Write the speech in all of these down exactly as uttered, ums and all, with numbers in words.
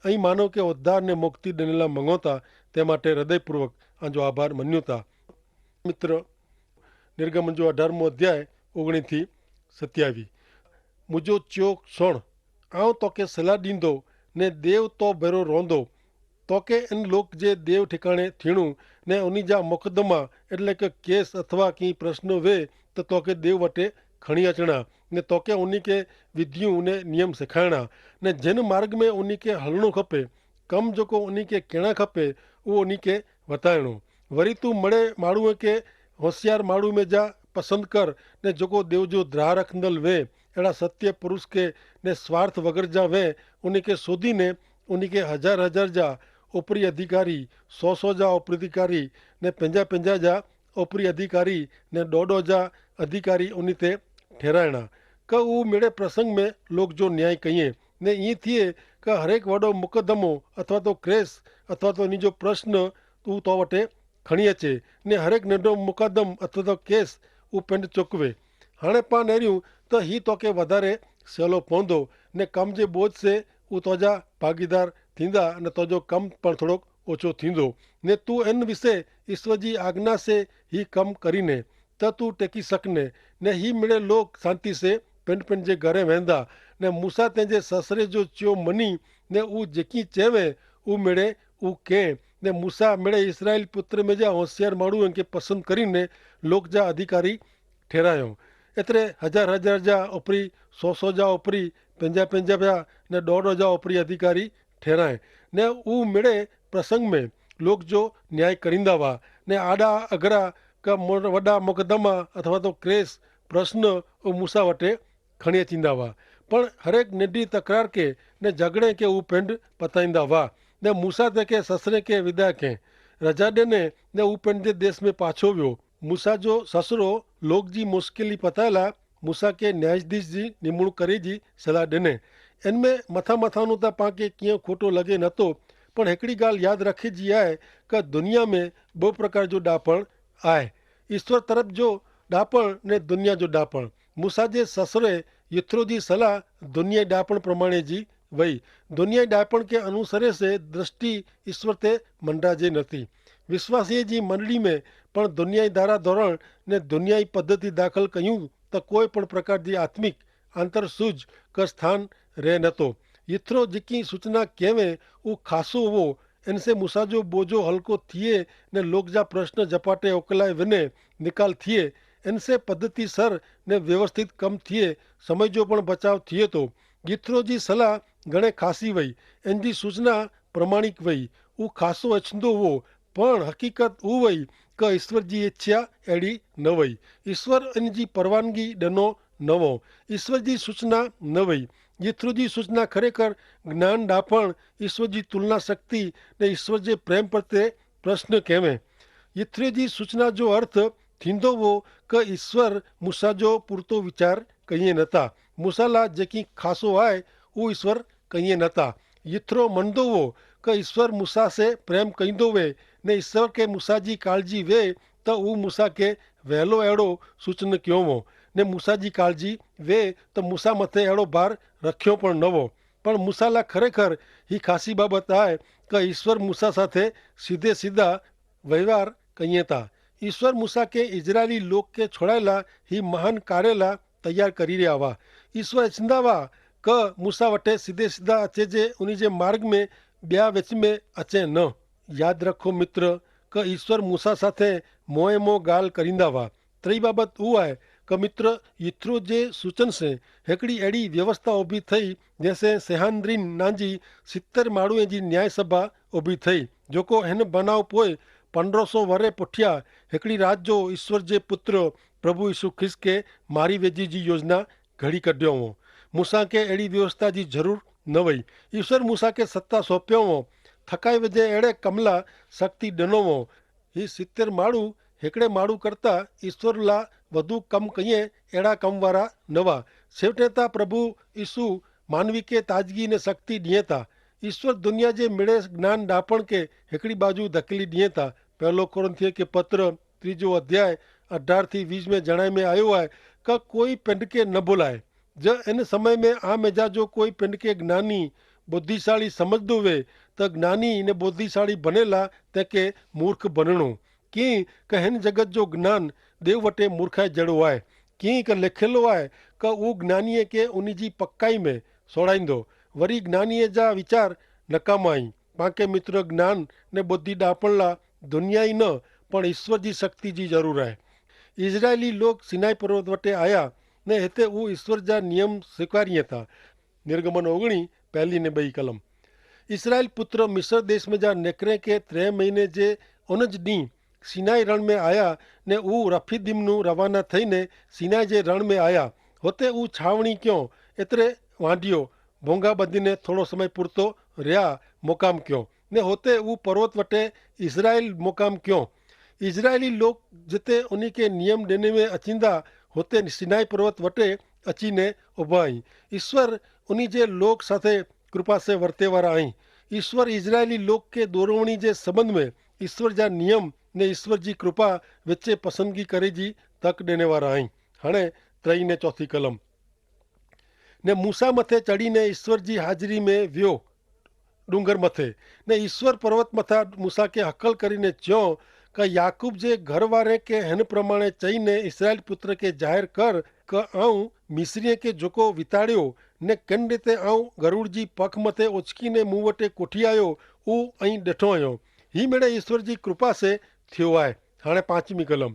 અહીં માનવ કે ઉદ્ધારને મુક્તિ દનેલા મંગોતા તે માટે હૃદયપૂર્વક આજો આભાર મન્યુ તા. મિત્ર, નિર્ગમન જો અઢારમો અધ્યાય ઓગણી થી સત્યાવી. મુજો ચ્યોક સણ આવ તો કે સલાહ દીધો ને દેવ તો ભેરો રોંધો. તો કે એન લોક જે દેવ ઠિકાણે થીણું ને ઉની જા મુકદમા એટલે કે કેસ અથવા કી પ્રશ્નો વે તો તો કે દેવ વટે ખણી અચણા ને તો કે ઉની કે વિધિયું ને નિયમ સિખાયણા ને જેન માર્ગ મેં ઉની કે હલણું ખપે, કમ જોકો ઉની કે કેણા ખપે ઉ ઉની કે વતાયણો. વરી તું મડે માણુએ કે હોશિયાર માણુ મેં જા પસંદ કર ને જોકો દેવ જો દ્રાહ રખંદલ વે એડા સત્ય પુરુષ કે ને સ્વાર્થ વગર જા વે ઉની કે શોધી ને ઉની કે હજાર હજાર જા ઉપરી અધિકારી, સો સો જા ઉપરી અધિકારી ને પેંજા પેંજા જા ઉપરી અધિકારી ને ડોડો જા અધિકારી ઉની તે ઠેરાયણા. કે ઉ મેળે પ્રસંગ મેં લોક જો ન્યાય કહિયે ને ઈ થિયે કે હરેક વડો મુકદમો અથવા તો ક્રેસ અથવા તો એની જો પ્રશ્ન તું તો વટે ખણી અચે ને હરેક નંડો મુકદમ અથવા તો કેસ ઉ પેંડ ચોકવે. હાણે પા નેર્યું તો હી તો કે વધારે સેલો પોંધો ને કમ જે બોજ સે ઉ તોજા ભાગીદાર થીંદા અને તોજો કમ પણ થોડોક ઓછો થીંદો. ને તું એન વિશે ઈસ્વર જી આજ્ઞા સે હી કમ કરીને તો તું ટેકી સકને. ને હી મેળે લોક શાંતિ સે પેંડ પેંડ જે ઘરે વહેંદા. ને મૂસા તે જે સસરે જો ચ્યો મની ને ઉ જેકી ચેવે ઉ મેળે ઉ કે. ને મૂસા મેળે ઇસરાયેલ પુત્ર મેં જા હોશિયાર માણુ એન કે પસંદ કરીને લોક જા અધિકારી ઠેરાયો. એતરે હજાર હજાર જા ઉપરી, સો સો જા ઉપરી, પેંજા પેંજા જા ને દોડો જા ઉપરી અધિકારી ઠેરાય. ને ઉ મેળે પ્રસંગ મેં લોક જો ન્યાય કરીંદા વા ને આડા અગરા કા વડા મુકદમા અથવા તો ક્રેસ પ્રશ્ન ઉ મૂસા વટે ખણિયા ચીંદા વા. પણ હરેક નેડી તકરાર કે ને ઝગડે કે ઉ પેંડ પતાઈંદા વા. ને મૂસા તે કે સસરે કે વિદા કે રજા દેને ને ઉ પેંડ જે દેશ મેં પાછો વ્યો. મૂસા જો સસરો લોક જી મુશ્કેલી પતાયેલા મૂસા કે ન્યાયાધીશ જી નિમણૂક કરે જી સલાહ દેને. એન મેં મથા મથાનું તા પાંકે કિયા ખોટો લગે નતો. પણ હેકડી ગાલ યાદ રાખે જી આય કે દુનિયા મેં બહુ પ્રકાર જો ડાપણ આય. ઈસ્વર તરફ જો ડાપણ ને દુનિયા જો ડાપણ. મૂસા જે સસરે યથરો જી સલાહ દુનિયા ડાપણ પ્રમાણે જી વય. દુનિયા ડાપણ કે અનુસરે સે દ્રષ્ટિ ઈસ્વર તે મંડાજે નથી. વિશ્વાસીય જી મંડળી મેં પણ દુનિયાઈ ધારા ધોરણ ને દુનિયાઈ પદ્ધતિ દાખલ કહ્યું તો કોઈ પણ પ્રકાર જી આત્મિક આંતરસૂજ કર સ્થાન રહે નતો. યથરો જેકી સૂચના કહેવે ઉ ખાસો હોવો. એનસે મૂસા જો બોજો હલકો થિયે ને લોક જા પ્રશ્ન જપાટે ઓકલાય વિને નિકાલ થિયે. એનસે પદ્ધતિસર ને વ્યવસ્થિત કમ થિયે. સમય જો પણ બચાવ થિયે તો યથરો જી સલાહ ઘણે ખાસી વય. એન જી સૂચના પ્રમાણિક વય. ઉ ખાસો એછંદો હુઓ. પણ હકીકત ઉ વય કે ઈસ્વર જી ઇચ્છા એડી ન વય. ઈસ્વર એન જી પરવાનગી ડનો નવો. ઈસ્વર જી સૂચના ન વય. યથરો જી સૂચના ખરેખર જ્ઞાન ડાપણ ઈસ્વર જી તુલના શક્તિ ને ઈસ્વર જે પ્રેમ પ્રત્યે પ્રશ્ન કહેવે. યથરો જી સૂચના જો અર્થ થીંદો વો કે ઈસ્વર મૂસા જો પૂરતો વિચાર કહિયે નતા. મૂસા લા જેકી ખાસો આય ઉ ઈસ્વર કહિયે નતા. યથરો મનદો વો કે ઈસ્વર મૂસા સે પ્રેમ કહિંદો વે ને ઈસ્વર કે મૂસા જી કાળજી વે તો ઉ મૂસા કે વહેલો એડો સૂચન ક્યો વો. ને મૂસા જી કાળજી વે તો મૂસા મતે એડો ભાર રખ્યો પણ નવો. પણ મૂસા લા ખરેખર હી ખાસી બાબત આય કે ઈસ્વર મૂસા સાથે સીધે સીધા વહેવાર કહિયે તા. ઈસ્વર મૂસા કે ઇઝરાયેલી લોક કે છોડાયેલા હી મહાન કારેલા તૈયાર કરી રહ્યા વા. ઈસ્વર ઇચ્છંદા વા કે મૂસા વટે સીધે સીધા અચે જે ઉની જે માર્ગ મેં બ્યા વેચ મેં અચે ન. યાદ રખો મિત્ર કે ઈસ્વર મૂસા સાથે મોએ મો ગાલ કરીંદા વા. ત્રી બાબત ઉ આય કે મિત્ર યથ્રો જે સૂચન સે હેકડી એડી વ્યવસ્થા ઉભી થઈ જેસે સેહાન્દ્રીન નાંજી સિત્તેર માળુએ જી ન્યાયસભા ઉભી થઈ. જોકો હેન બનાવ પોય પંદ્રસો વરે પુઠ્યા હેકડી રાત જો ઈસ્વર જે પુત્ર પ્રભુ ઈસુ ખ્રિસ્ત કે મારી વેજી જી યોજના ઘડી કઢ્યો હો. મૂસા કે એડી વ્યવસ્થા જી જરૂર ન વય. ઈસ્વર મૂસા કે સત્તા સોંપ્યો હો. થકાઈ વેજે એડે કમલા શક્તિ ડનો હો. હી સિત્તેર માળુ હેકડ઼ે માળુ કરતા ઈસ્વર લા વધુ કમ કહિયે એડા કમ વારા નવા. સેવટે તા પ્રભુ ઈસુ માનવી કે તાજગી ને શક્તિ દિયે તા. ઈસ્વર દુનિયા જે મેળે જ્ઞાન ડાપણ કે હેકડી બાજુ ધકેલી દિયે તા. પહેલો કોરિંથીય કે પત્ર ત્રીજો અધ્યાય અઢાર થી વીસ મેં જણાય મેં આયો હૈ કે કોઈ પેંડકે ન બોલાય. જ એન સમય મેં આ મેજા જો કોઈ પેંડકે જ્ઞાની બોદ્ધિશાળી સમજદો વે, તો જ્ઞાની ને બોદ્ધિશાળી ભનેલા તેંકે મૂર્ખ ભનણો. કિંક હેન જગત જો જ્ઞાન દેવ વટે મૂર્ખાઈ જેડો આય. કિંક લેખેલો આય કે ઉ જ્ઞાનીએ કે ઉની જી પક્કાઈ મેં સોડાઈંદો. વરી જ્ઞાનીએ જા વિચાર નકામાઈ. પાંકે મિત્ર, જ્ઞાન ને બોદ્ધિ ડાપણલા દુનિયાઈ ન, પણ ઈસ્વર જી શક્તિ જી જરૂર આય. ઇઝરાયેલી લોક સિનાઈ પર્વત વટે આયા ને હેતે ઉ ઈસ્વર જા નિયમ સ્વીકારી હતા. નિર્ગમન ઓગણી, પહેલી ને બઈ કલમ. ઇસરાયેલ પુત્ર મિસર દેશ મેં જા નેકરે કે ત્રે મહિને જે ઓન જ દી સિનાઈ રણ મેં આયા ને ઉહ રફીદીમનું રવાના થઈને સિનાઈ જે રણ મેં આયા. હોતે ઉહ છાવણી ક્યો, એતરે વાંડિયો ભોંગા બધીને થોડો સમય પૂરતો રહ્યા મોકામ ક્યો ને હોતે ઉહ પર્વત વટે ઇસરાયેલ મોકામ ક્યો. ઇસરાયેલી લોક જેતે ઉની કે નિયમ દેને મેં અચિંદા હોતે સિનાઈ પર્વત વટે અચીને ઉભાઈ. ઇશ્વર ઉની જે લોક સાથે કૃપા સે વર્તેવારા અહીં. ઇશ્વર ઇસરાયેલી લોક કે દોરવણી જે સંબંધ મેં ઇશ્વર જા નિયમ ને ઇશ્વર જી કૃપા વચ્ચે પસંદગી કરે જી તક દેને વારા અહીં. હણે ત્રય ને ચોથી કલમ. ને મૂસા મતે ચડીને ઇશ્વર જી હાજરી મેં વ્યો ડુંગર મતે. ને ઇશ્વર પર્વત મતા મૂસા કે હકલ કરીને ચ્યો, કે યાકૂબ જે ઘરવારે કે હેન પ્રમાણે ચઈને ઇસરાયેલ પુત્ર કે જાહેર કર, કે આઉં મિસરીએ કે જોકો વિતાડ્યો ને કેન રીતે આઉં ગરુડ જી પખ મતે ઓચકીને મુવટે કોઠી આયો, ઉં અહીં ડેઠો અયો. હી મેળે ઇશ્વર જી કૃપા સે થ્યો આય. હાણે પાંચમી કલમ.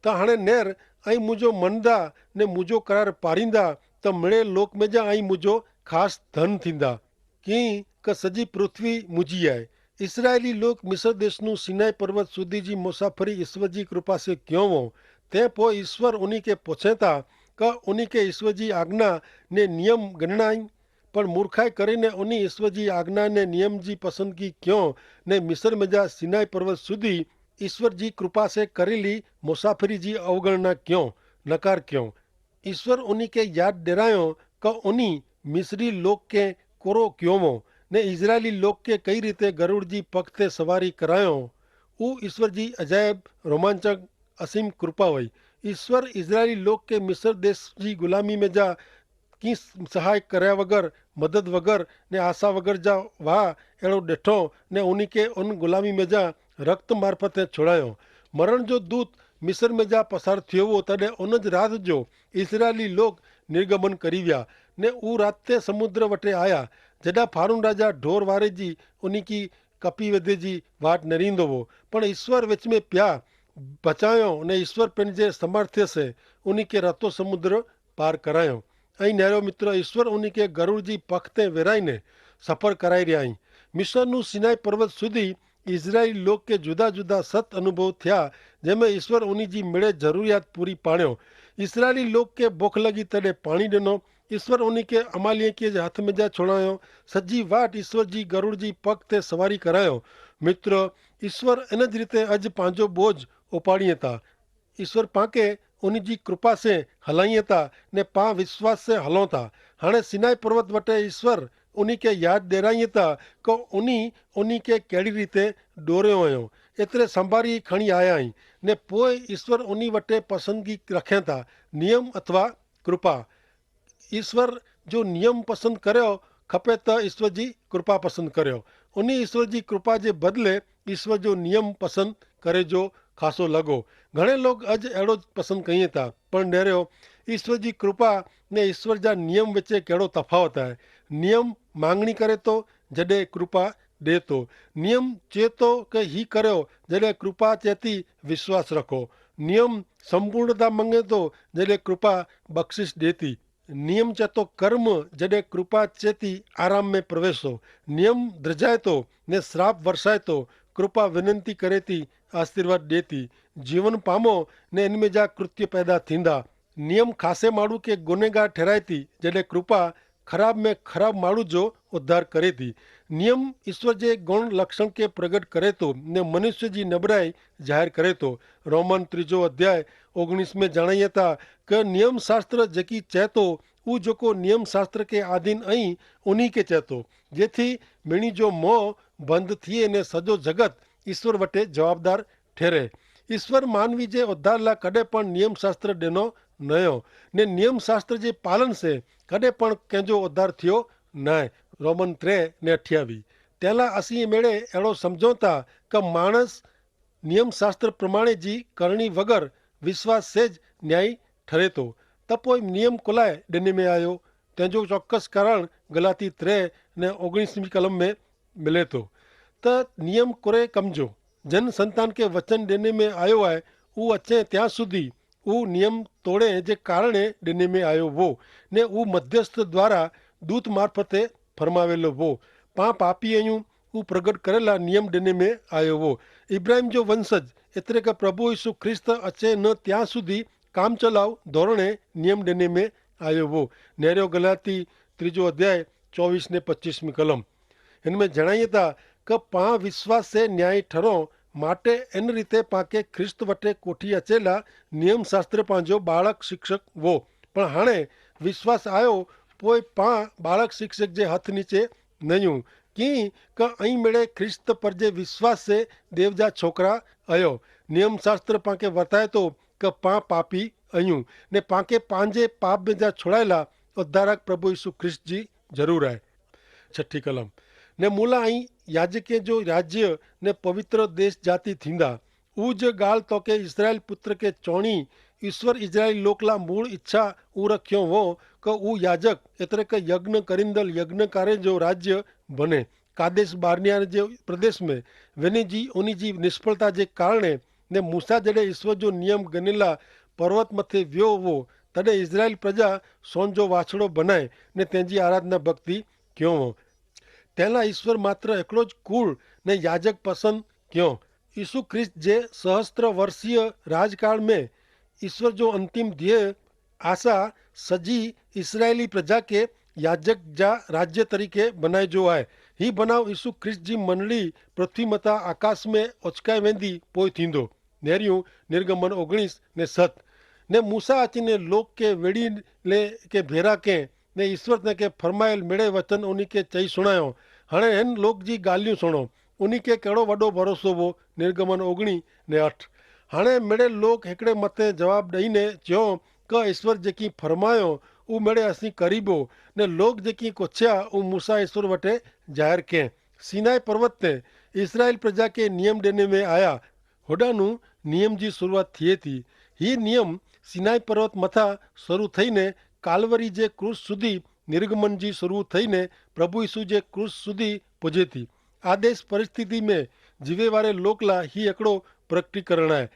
તા હાણે નેર અહીં મુજો મનદા ને મુજો કરાર પારિંદા, તા મેળે લોક મેં જા અહીં મુજો ખાસ ધન થીંદા. કિંક સજી પૃથ્વી મુજી આય. ઇસરાયેલી લોક મિસર દેશનું સિનાઈ પર્વત સુધી જી મુસાફરી ઇશ્વર જી કૃપા સે ક્યોંવો. તે પોય ઇશ્વર ઉની કે પોછેતા કે ઉની કે ઇશ્વર જી આજ્ઞા ને નિયમ ગણનાઈ. પણ મૂર્ખાઈ કરીને ઉની ઇશ્વર જી આજ્ઞા ને નિયમ જી પસંદગી ક્યો ને મિસર મેં જા સિનાઈ પર્વત સુધી ઇશ્વર જી કૃપા સે કરેલી મુસાફરી જી અવગણના ક્યો, નકાર ક્યો. ઇશ્વર ઉની કે યાદ ડેરાયો કે ઉની મિસરી લોક કે કોરો ક્યોવો ને ઇઝરાયેલી લોક કે કઈ રીતે ગરુડ જી પગ તે સવારી કરાયો. ઉ ઇશ્વર જી અજાયબ રોમાંચક અસીમ કૃપા વય. ઇશ્વર ઇઝરાયેલી લોક કે મિસર દેશ જી ગુલામી મેં જા કિસ સહાય કર્યા વગર, મદદ વગર ને આશા વગર જા વાહ એડો ડેઠો ને ઉની કે ઉન ગુલામી મેં જા રક્ત મારફતે છોડાયો. મરણ જો દૂત મિસર મેં જા પસાર થયો વો તદે ઉન જ રાત જો ઇસરાયેલી લોક નિર્ગમન કરી વ્યા ને ઉ રાતે સમુદ્ર વટે આયા. જદા ફારૂન રાજા ઢોર વારે જી ઉની કી કપી વધે જી વાટ નરીંદો વો. પણ ઇશ્વર વેચ મેં પ્યા બચાયો ને ઇશ્વર પેનજે સમર્થ્ય સે ઉની કે રતો સમુદ્ર પાર કરાયો. અહીં નેરો મિત્ર, ઇશ્વર ઉની કે ગરુડ જી પખ તે વેરાઈ ને સફર કરાઈ રહ્યા અહીં. મિશ્રનું સિનાઈ પર્વત સુધી ઇઝરાયેલી લોક કે જુદા જુદા સત અનુભવ થયા, જેમે ઇશ્વર ઉની જી મેળે જરૂરિયાત પૂરી પાડ્યો. ઇઝરાયેલી લોક કે ભોખ લગી તને પાણી ડેનો. ઇશ્વર ઉની કે અમાલિયે કે હાથ મેં જા છોડાયો. સજી વાટ ઇશ્વર જી ગરુડ જી પગ તે સવારી કરાયો. મિત્ર, ઇશ્વર એન જ રીતે અજ પાંજો બોજ ઉપાડી હતા. ઇશ્વર પાંકે ઉની જી કૃપા સે હલાઈ હતા ને પાં વિશ્વાસ સે હલો થા. હાણે સિનાઈ પર્વત વટે ઇશ્વર ઉની કે યાદ દેરાઈ હતા કે ઉની ઉની કે કેડી રીતે ડોર્યો અયો. એતરે સંભારી ખણી આયા હી. ને પોય ઇશ્વર ઉની વટે પસંદગી રખે થા, નિયમ અથવા કૃપા. ઇશ્વર જો નિયમ પસંદ કર્યો ખપે તો ઇશ્વર જી કૃપા પસંદ કર્યો. ઉની ઇશ્વર જી કૃપા જે બદલે ઇશ્વર જો નિયમ પસંદ કરે જો ખાસો લગો. ઘણે લોગ અજ એડો જ પસંદ કહિયે તા. પણ ડેર્યો, ઇશ્વર જી કૃપા ને ઇશ્વર જા નિયમ વચ્ચે કેડો તફાવત હૈ? નિયમ માંગણી કરે તો, જડે કૃપા દેતો. નિયમ ચેતો કે હી કર્યો, જડે કૃપા ચેતી વિશ્વાસ રખો. નિયમ સંપૂર્ણતા મંગેતો, જડે કૃપા બક્ષિશ દેતી. નિયમ ચેતો કર્મ, જડે કૃપા ચેતી આરામ મેં પ્રવેશો. નિયમ દ્રજાયતો ને શ્રાપ વરસાયતો, કૃપા વિનંતી કરેતી આશીર્વાદ દેતી. જીવન પામો ને એનમેં જા કૃત્ય પેદા થીંદા. નિયમ ખાસે માડૂ કે ગુનેગાર ઠેરાયતી, જડે કૃપા ખરાબ મેં ખરાબ માડૂ જો ઉદ્ધાર કરેતી. નિયમ ઇશ્વર જે ગુણ લક્ષણ કે પ્રગટ કરેતો ને મનુષ્ય જી નબરાઈ જાહેર કરેતો. રોમન ત્રીજો અધ્યાય ઓગણીસ મેં જણાયતા કે નિયમશાસ્ત્ર જેકી ચેતો ઉજકો નિયમશાસ્ત્ર કે આધીન અહીં ઉની કે ચેતો, જેથી મેણી જો મોં બંધ થિયે ને સજો જગત ઇશ્વર વટે જવાબદાર ઠેરે. ઇશ્વર માનવી જે ઉદ્ધારલા કદે પણ નિયમશાસ્ત્ર દેનો નયો, ને નિયમશાસ્ત્ર જે પાલન સે કદે પણ કેંજો ઉદ્ધાર થિયો નાય. રોમન ત્રે ને અઠ્યાવી. તેલા અસી મેળે એડો સમઝોતા કે માણસ નિયમશાસ્ત્ર પ્રમાણે જી કરણી વગર વિશ્વાસ સે જ ન્યાયી ઠરેતો. તપો નિયમ કોલાએ ડેને મેં આયો? તેજો ચોક્કસ કારણ ગલાતી ત્રે ને ઓગણીસમી કલમ મેં મિલેતો. તો નિયમ કોરે કમજો? જન સંતાન કે વચન ડેને મેં આયો આય ઉ અચ્છે ત્યાં સુધી ઉ નિયમ તોડે જે કારણે ડેને મેં આયો વો, ને ઉ મધ્યસ્થ દ્વારા દૂત મારફતે ફરમાવેલો વો. પા પાપી અયું ઉ પ્રગટ કરેલા નિયમ ડેને મેં આયો વો. ઇબ્રાહિમ જો વંશજ એતરે કે પ્રભુ ઈસુ ખ્રિસ્ત અચ્છે ન ત્યાં સુધી કામચલાઉ ધોરણે નિયમ ડેને મેં આયો વો. નેરો ગલાતી ત્રીજો અધ્યાય ચોવીસ ને પચ્ચીસમી કલમ. ઇનમેં જણાયે તા કે પા વિશ્વાસ સે ન્યાયી ઠરો માટે એન રીતે પાંકે ખ્રિસ્ત વટે કોઠી અચેલા નિયમશાસ્ત્ર પાંજો બાળક શિક્ષક વો. પણ હાણે વિશ્વાસ આયો પોય પા બાળક શિક્ષક જે હથ નીચે નયું. કિંક અહીં મેળે ખ્રિસ્ત પર જે વિશ્વાસ સે દેવજા છોકરા અયો. નિયમશાસ્ત્ર પાંકે વર્તાયતો કે પા પાપી અયું, ને પાંકે પાંજે પાપ મેં જા છોડાયેલા અધારક પ્રભુ ઈસુ ખ્રિસ્ત જી જરૂર આય. છઠી કલમ. ને મુલા અહીં યાજકે જો રાજ્ય ને પવિત્ર દેશ જાતિ થીંદા. ઉજ ગાલ તો કે ઇસરાયેલ પુત્ર કે ચોણી ઈસ્વર ઇસરાયેલ લોકલા મૂળ ઇચ્છા ઉરખ્યો હો કે ઉ યાજક એતરે કે યજ્ઞ કરિંદલ યજ્ઞકારે જો રાજ્ય બને. કાદેશ બાર્નિયા જે પ્રદેશ મેં વેની જી ઓની જી નિષ્ફળતા જે કારણે ને મૂસા જેડે ઈસ્વર જો નિયમ ગનેલા પર્વત મતે વ્યો હો તદે ઇસરાયેલ પ્રજા સોન જો વાછડો બનાય ને તેની આરાધના ભક્તિ ક્યો હો. તેના ઈસ્વર માત્ર એકડો જ કુળ ને યાજક પસંદ ક્યો. ઈસુ ખ્રિસ્ત જે સહસ્ત્ર વર્ષીય રાજકાળ મેં ઈસ્વર જો અંતિમ ધ્યેય આશા સજી ઇસરાયેલી પ્રજા કે યાજક જા રાજ્ય તરીકે બનાય જો આય. હી બનાવ ઈસુ ખ્રિસ્ત જી મંડળી પૃથ્વી મતા આકાશ મેં ઓચકાઈ વેંદી પોય થીંદો. નેર્યું નિર્ગમન ઓગણીસ ને સત. ને મૂસા અચીને લોક કે વેડી લે કે ભેરા કે ને ઈસ્વર તે કે ફરમાયેલ મેળે વચન ઉની કે ચહી સુણાયો. હણે હેન લોક જી ગાલિયું સુણો. ઉની કે કેડો વડો ભરોસો વો. નિર્ગમન ઓગણી ને અઠ. હણે મેડે લોક હેકડ઼ે મતે જવાબ દઈને ચ્યો કે ઈસ્વર જેકી ફરમાયો ઉમેડે અસી કરીબો. ને લોક જેકી કોછ્યા ઉ મૂસા ઈસ્વર વટે જાહેર કે સિનાઈ પર્વત તે ઇસરાયેલ પ્રજા કે નિયમ દેને મેં આયા. હોડાનું નિયમ જી શરૂઆત થિયે થી. હી નિયમ સિનાઈ પર્વત મતા શરૂ થઈને કાલવરી જે ક્રૂસ સુધી નિર્ગમન જી શરૂ થઈને પ્રભુ ઈસુ જે ક્રૂસ સુધી પજેતી. આદેશ પરિસ્થિતિ મેં જીવેવારે લોકલા હી એકડો પ્રકટીકરણ આય.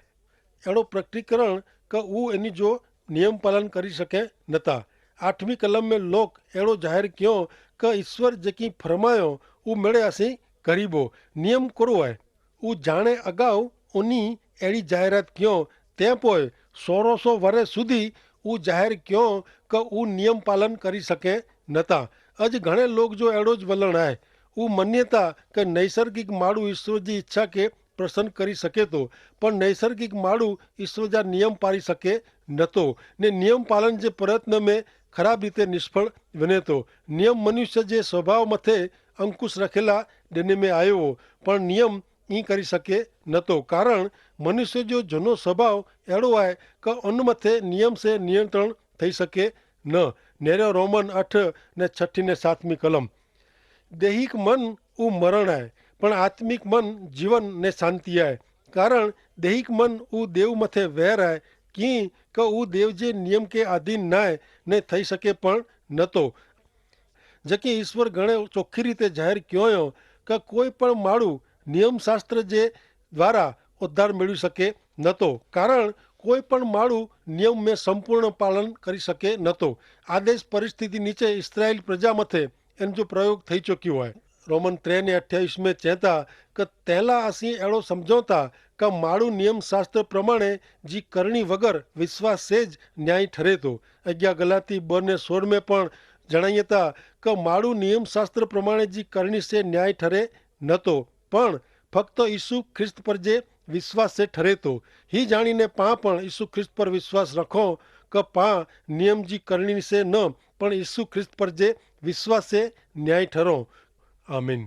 એડો પ્રકટીકરણ કે ઉ એની જો નિયમ પાલન કરી શકે નતા. આઠમી કલમ મેં લોક એડો જાહેર ક્યો કે ઈસ્વર જેકી ફરમાયો ઉ મેળે અસી કરીબો. નિયમ કરો આય ઉ જાણે અગાઉ ઉની એડી જાહેરાત ક્યો. તે પોય સોરો સો વરે સુધી ઉ જાહેર ક્યો કે ઉ નિયમ પાલન કરી શકે નતા. અજ ઘણે લોક જો એડો જ વલણ આય. ઉ મન્યતા કે નૈસર્ગિક માડૂ ઈસ્વર જી ઇચ્છા કે પ્રસન્ન કરી શકેતો. પણ નૈસર્ગિક માડૂ ઈસ્વર જા નિયમ પારી શકે નતો. ને નિયમ પાલન જે પ્રયત્ન મેં ખરાબ રીતે નિષ્ફળ વનેતો. નિયમ મનુષ્ય જે સ્વભાવ મતે અંકુશ રખેલા દેને મેં આયો. પણ નિયમ ઈ કરી શકે નતો. કારણ મનુષ્ય જો જનો સ્વભાવ એડો આય કે અન મતે નિયમ સે નિયંત્રણ થઈ શકે ન. નેરો રોમન અઠ ને છઠી ને સાતમી કલમ. દૈહિક મન ઉં મરણ આય, પણ આત્મિક મન જીવન ને શાંતિ આય. કારણ દૈહિક મન ઉં દેવ મતે વૈર આય, કિંક ઉં દેવ જે નિયમ કે આધીન નાય ને થઈ શકે પણ નતો. જેકે ઈસ્વર ઘણે ચોખી રીતે જાહેર ક્યોંયો કે કોઈ પણ માડૂ નિયમશાસ્ત્ર જે દ્વારા ઉદ્ધાર મેળવી શકે નતો. કારણ કોઈ પણ માડૂ નિયમ મેં સંપૂર્ણ પાલન કરી શકે નતો. આદેશ પરિસ્થિતિ નીચે ઇસ્રાઇલ પ્રજા મતે એન જો પ્રયોગ થઈ ચુક્યો હોય. રોમન ત્રે ને અઠ્યાવિશ મેં ચેતા કે તેલા અસી એડો સમઝોતા કે માડૂ નિયમશાસ્ત્ર પ્રમાણે જી કરણી વગર વિશ્વાસ સે જ ન્યાયી ઠરેતો. અગિયા ગલાતી બને સોળ મેં પણ જણાયતા કે માડૂ નિયમશાસ્ત્ર પ્રમાણે જી કરણી સે ન્યાયી ઠરે નતો, પણ ફક્ત ઈસુ ખ્રિસ્ત પર જે વિશ્વાસ સે ઠરેતો. હી જાણીને પા પણ ઈસુ ખ્રિસ્ત પર વિશ્વાસ રખો કે પા નિયમ જી કરણી સે ન, પણ ઈસુ ખ્રિસ્ત પર જે વિશ્વાસ સે ન્યાયી ઠરો. આમીન.